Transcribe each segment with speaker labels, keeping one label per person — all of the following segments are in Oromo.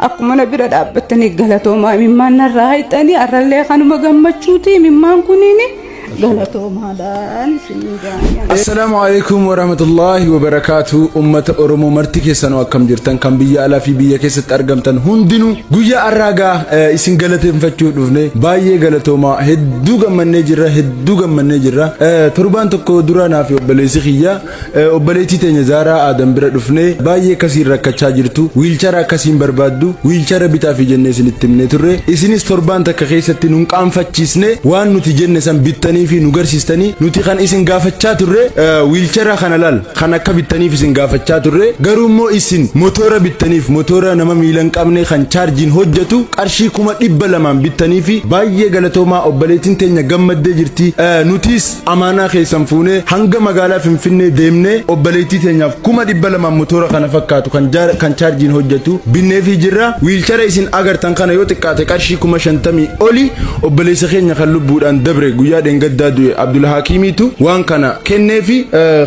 Speaker 1: Akkuma na bira dhaabbattanii galatoomaa imimmaan narraa hayxanii arrallee kanuma gammachuuti imimmaan kuniini galatoomaadhaan isin gaanii.
Speaker 2: Assalaamu alaikum warahmatullahi wabarakaatu. Ummata Oromoo marti keessanuu akkam jirtan? Kan biyya alaa fi biyya keessatti argamtan hundinuu guyyaa har'aagaa isin galateeffachuu dhufne. Baay'ee galatoomaa, hedduu gammannee jirra, hedduu gammannee jirra. Torbaan tokko dura naa fi obboleessi kiyya obboleettii teenya Zaaraa Aadan bira dhufne. Baay'ee akkasiin rakkachaa jirtu, wheelchaira akkasiin barbaaddu, wheelchaira bitaa fi jennee isinitti himnee turre. Isinis torbaan takka keessatti nun qaanfachiisne, waan nuti jenne san bittanii fi nu garsiistanii. Nuti kan isin gaafachaa turre wheelchaira kana laal kan akka bittaniif isin gaafachaa turre. Garuu immoo isin motora bittaniif, motora nama miila hin qabne kan chaarjiin hojjetu qarshii 200,000 bittanii fi baay'ee galatoomaa. Obboleettiin teenya gammaddee jirti. Nutis amaanaa keessan fuunee hanga magaalaa Finfinnee deemnee obboleettii teenyaaf 200,000 motora kana fakkaatu kan chaarjiin hojjetu binneefii jirra. Wheelchaira isin agartan kana yoo xiqqaate qarshii 50,000 oli. Obboleessa keenya kan lubbuudhaan dabre, guyyaa dheengaddaa du'e, Abdul Hakiimiitu waan kana kenneefi.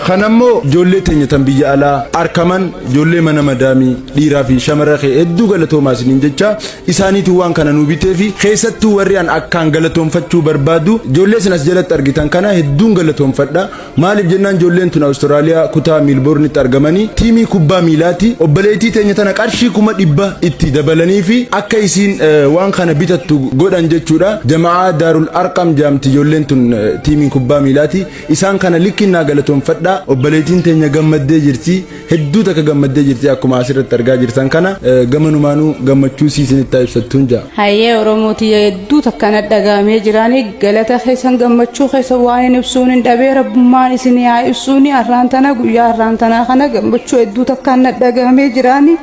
Speaker 2: Kanammoo ijoollee teenya tan biyya alaa arkaman, ijoollee mana madaamii dhiiraa fi shamara kee hedduu galatoomaa isiniin jecha. Isaaniitu waan kana nu biteefi. Keessattuu warri an akkaan galatoonfachuu barbaadu ijoollee isin as jalatti argitan kana hedduun galatoonfadha. Maaliif jennaan, ijoolleen tun Awustiraaliyaa kutaa Miilboornitti argamanii tiimii kubbaa miilaati. Obboleettii teenya tana qarshii 100,000 itti dabalanii fi akka isiin waan kana bitattu godhan jechuudha. Jama'aa Daarul Arqam jaamti ijoolleen tun, tiimiin kubbaa miilaati. Isaan kana likkinnaa galatoonfadha. Obboleettiin teenya gammaddee jirti, hedduu takka gammaddee jirti. Akkuma asirratti argaa jirtan kana gamanumaanuu gammachuu siisinitti ibsattuun jaa.
Speaker 1: Hayyee, Oromooti, hedduu takkana dhagaamee jiraanii galata keessan, gammachuu keessa waan hin ibsuun hin dhabee. Rabbummaan isin haa ibsuuni. Har'aan tana, guyyaa har'aan tanaa kana gammachuu hedduu takkaan dhagaamee jiraanii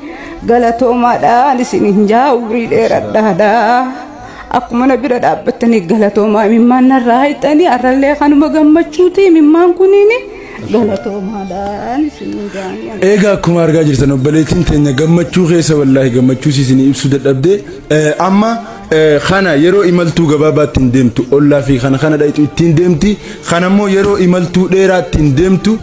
Speaker 1: galatoomaadhaan isin hin jaa, umrii dheeradhaadha. Akkuma na bira dhaabbattanii galatoomaa imimmaan narraa hayxanii arrallee kanuma gammachuuti imimmaan kuniini galatoomaadhaan isin gaanii.
Speaker 2: Egaa akkuma argaa jirtan obboleettiin teenya gammachuu keessa, wallaahi gammachuu isin ibsuu dadhabde. Amma kana yeroo imaltuu gabaabaatti hin deemtu, ollaa fi kana kana dhayitu ittiin deemti. Kanammoo yeroo imaltuu dheeraatti hin deemtu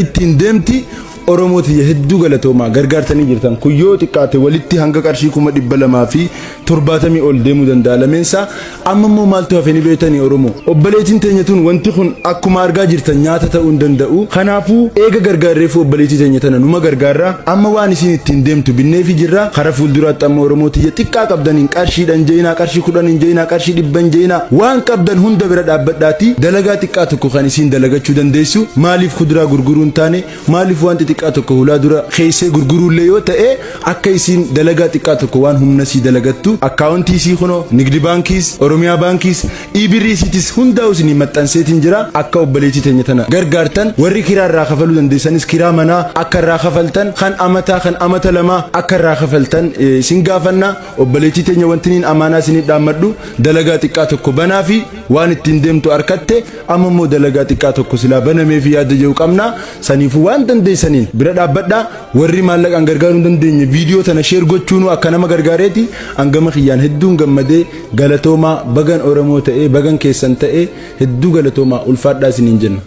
Speaker 2: ittiin deemti. Oromooti, hedduu galatoomaa, gargaartanii jirtan. Kun yoo xiqqaate walitti hanga qarshii 270,000 ol deemuu danda'a lameensaa. Amma immoo maaltu hafe ni beektanii, Oromoo? Obboleettiin teenya tun wanti kun akkuma argaa jirtan nyaata ta'uu hin danda'u. Kanaafuu eega gargaarreefu obboleettii teenya tana numa gargaarra. Amma waan isin ittiin deemtu binneefi jirra. Kara fuulduraatti amma, Oromooti, xiqqaa qabdaniin, qarshiidhan jeenaa, qarshii 10 hin jeenaa, qarshii 100 hin jeenaa, waan qabdan hunda bira dhaabbadhaati dalagaa xiqqaa tokko kan isiin dalagachuu dandeessu, maaliif kuduraa gurguruu hin taane, maaliif waan xixiqqaa tokko hulaa dura keessee gurguruullee yoo ta'e, akka isiin dalagaa xiqqaa tokko waan humna sii dalagattu akkaawuntii isii kunoo Nigdi Baankiis, Oromiyaa Baankiis, Iibirrii isiitis hundaa'u isinii maxxanseetiin jira. Akka obboleettii teenya tana gargaartan, warri kiraa irraa kafaluu dandeessanis kiraa manaa akka irraa kafaltan, kan amataa, kan amata lamaa akka irraa kafaltan isin gaafanna. Obboleettii teenya wanti niin amaanaa isinii dhaammadhu, dalagaa xiqqaa tokko banaa fi waan ittiin deemtu harkatte. Amma immoo dalagaa xiqqaa tokko silaa banamee fi yaada jiru qabna. Saniifuu waan dandeessaniin bira dhaabbadhaa. Warri maallaqaan gargaaruu hin dandeenye viidiyoo tana share gochuunuu akka nama gargaareeti. Hangama kiyyaan hedduun gammadee. Galatoomaa, bagan Oromoo ta'ee, bagan keessan ta'ee, hedduu galatoomaa, ulfaadhaa isiniin jenna.